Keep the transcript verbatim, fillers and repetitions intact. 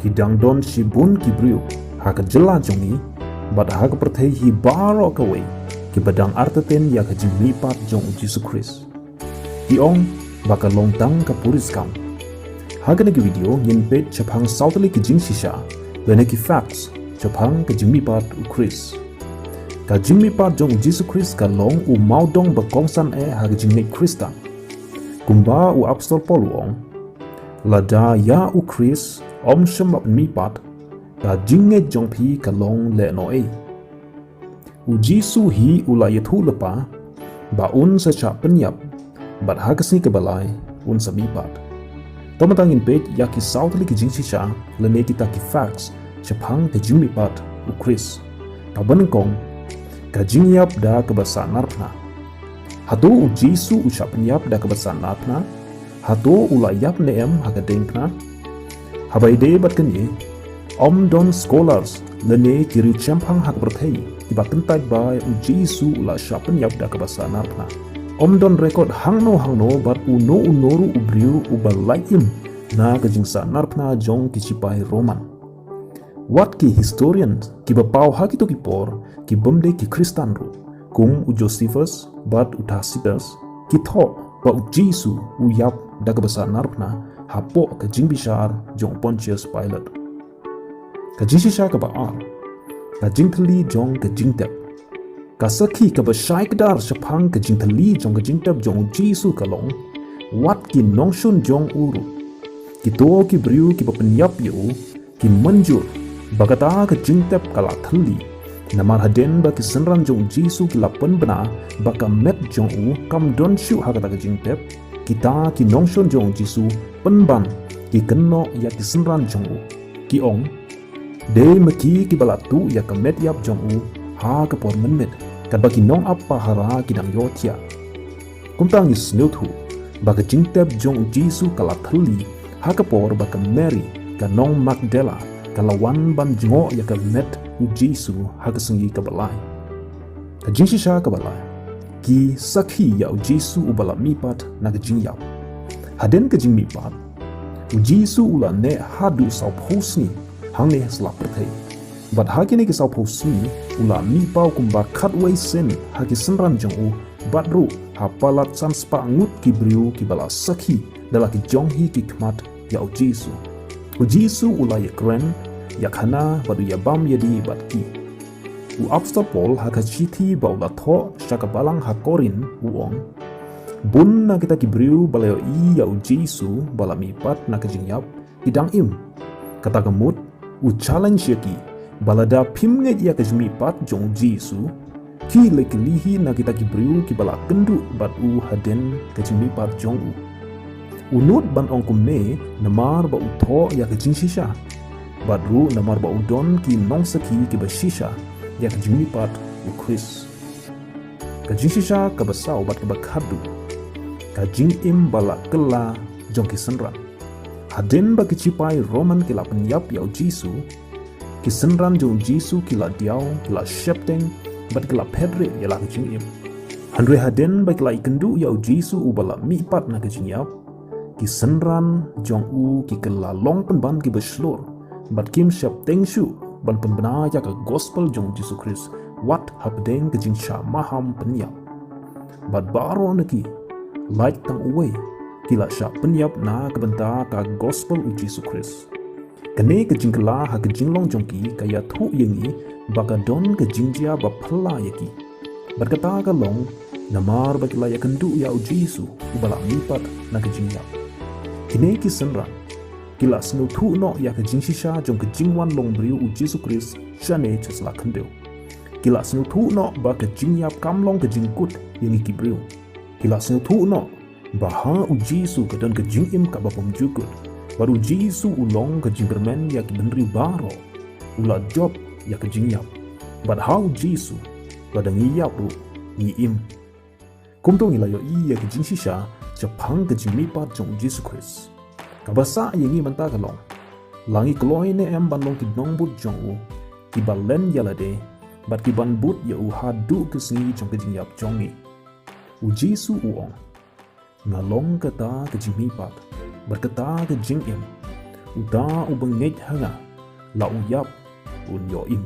Ki dang don shibun ki briew ha ka jylla jong ngi bad ha ka pyrthei hi baroh kawei kiba dang artatien ïa ka jingmihpat jong u Jisu Khrist. Ki ong ba ka long tang ka puriskam. Ha kane ka video ngin peit shaphang saw tylli ki jingshisha lane ki facts shaphang ka jingmihpat u Khrist. Ka jingmihpat jong u Jisu Khrist ka long u mawdong ba kongsan eh ha ka jingngeit Khristan. Kumba u Apostol Paul u ong, lada ïa u Khrist ym shym la pynmihpat, ka jingngeit jong phi ka long lehnohei. U Jisu hi u la ïathuh lypa ba un sa shah pynïap bad ha ka sngi kaba lai un sa mihpat. To mynta ngin peit ïa ki saw tylli ki jingshisha lane kita ki facts shaphang ka jingmihpat u Khrist. Kaba nyngkong, ka jingïap da kaba sahnarphna. Hato u Jisu u shah pynïap da kaba sahnarphna? Hato u la ïap ne em ha ka diengphna? Haba ïadei bad kane, ym don scholars lane ki riewshemphang ha ka pyrthei kiba kyntait ba u Jisu u la shah pynïap da kaba sahnarphna. Ym don record hangno hangno bad uno uno ruh u briew uba la im na ka jingsahnarphna jong ki shipai Roman. Wat ki historian kiba paw ha kito ki por kibym dei ki Khristan ruh, kum u Josephus bad u Tacitus, ki thoh ba u Jisu u ïap da kaba sahnarphna hapoh ka jingbishar jong u Pontius Pilate. Ka jingshisha kaba ar, ka jingthylli jong ka jingtep. Ka sakhi kaba shai kdar shaphang ka jingthylli jong ka jingtep jong u Jisu ka long, wat ki nongshun jong u ruh, kito ki briew kiba pynïap ïa u, ki mynjur ba kata ka jingtep ka la thylli. Namar hadien ba ki synran jong u Jisu ki la pynbna ba ka met jong u kam don shuh ha kata ka jingtep, kita ki nongshun jong u Jisu pynban ki kynnoh ïa ki synran jong u, ki ong, dei ma ki kiba la tuh ïa ka met ïap jong u ha ka por mynmiet, katba ki nongap pahara ki dang ïohthiah. Kumta ngi sngewthuh ba ka jingtep jong u Jisu ka la thylli ha ka por ba ka Mary ka nong Magdala ka la wan ban jngoh ïa ka met u Jisu ha ka sngi kaba lai. Ka jingshisha kaba lai, ki sakhi ïa u Jisu uba la mihpat na ka jingïap. Hadien ka jingmihpat, u Jisu u la neh haduh sawphew sngi hangne ha sla pyrthei. Bad ha kine ki sawphew sngi u la mihpaw kumba khatwei sien ha ki synran jong u, bad ruh ha palat san spah ngut ki briew kiba la sakhi da la ki jong hi ki khmat ïa u Jisu. U Jisu u la ïakren, ïakhana bad u ïabam ïadie bad ki. U Apostol Paul ha ka shithi ba u la thoh sha ka balang ha Korinth u ong, bun na kita ki briew ba la ïohi ïa u Jisu ba la mihpat na ka jingïap, ki dang im. Kata ka mut, u challenge ïa ki ba lada phim ngeit ïa ka jingmihpat jong u Jisu, ki leit kylli hi na kita ki briew kiba la kynduh bad u hadien ka jingmihpat jong u. U nud ban ong kumne namar ba u thoh ïa ka jingshisha, bad ruh namar ba u don ki nongsakhi kiba shisha ïa ka jingmihpat u Khrist. Ka jingshisha kaba saw bad kaba khatduh, ka jingim ba la kylla jong ki synran. Hadien ba ki shipai Roman ki la pynïap ïa u Jisu, ki synran jong u Jisu ki la diaw, ki la sheptieng bad ki la phetrieh ïa la ka jingim. Hynrei hadien ba ki la ïakynduh ïa u Jisu uba la mihpat na ka jingïap, ki synran jong u ki kylla long pynban kiba shlur bad kim sheptieng shuh ban pynbna ïa ka gospel jong u Jisu Khrist wat hapdeng ka jingshah maham pynïap. Bad baroh na ki, lait tang uwei, ki la shah pynïap na ka bynta ka gospel u Jisu Khrist. Kane ka jingkylla ha ka jinglong jong ki ka ïathuh ïa ngi ba ka don ka jingjia ba phylla ïa ki. Bad kata ka long namar ba ki la ïakynduh ïa u Jisu uba la mihpat na ka jingïap. Kine ki synran ki la sngewthuh noh ïa ka jingshisha jong ka jingwan long briew u Jisu Khrist shane sha sla khyndew. Ki la sngewthuh noh ba ka jingïap kam long ka jingkut ïa ngi ki briew. Ki la sngewthuh noh ba ha u Jisu ka don ka jingim kaba bymjukut, bad u Jisu u long ka jingkyrmen ïa ki bynriew baroh. U la jop ïa ka jingïap, bad ha u Jisu lada ngi ïap ruh ngi im. Kumto ngi la ïohi ïa ka jingshisha shaphang ka jingmihpat jong u Jisu Khrist. Kaba sah ïa ngi mynta ka long, la ngi kloi ne em ban long ki nongbud jong u, kiba len ïa lade bad kiban bud ïa u haduh ka sngi jong ka jingïap jong ngi? U Jisu u ong, nga long kata ka jingmihpat bad kata ka jingim. Uta uba ngeit ha nga, la u ïap, un ïoh im.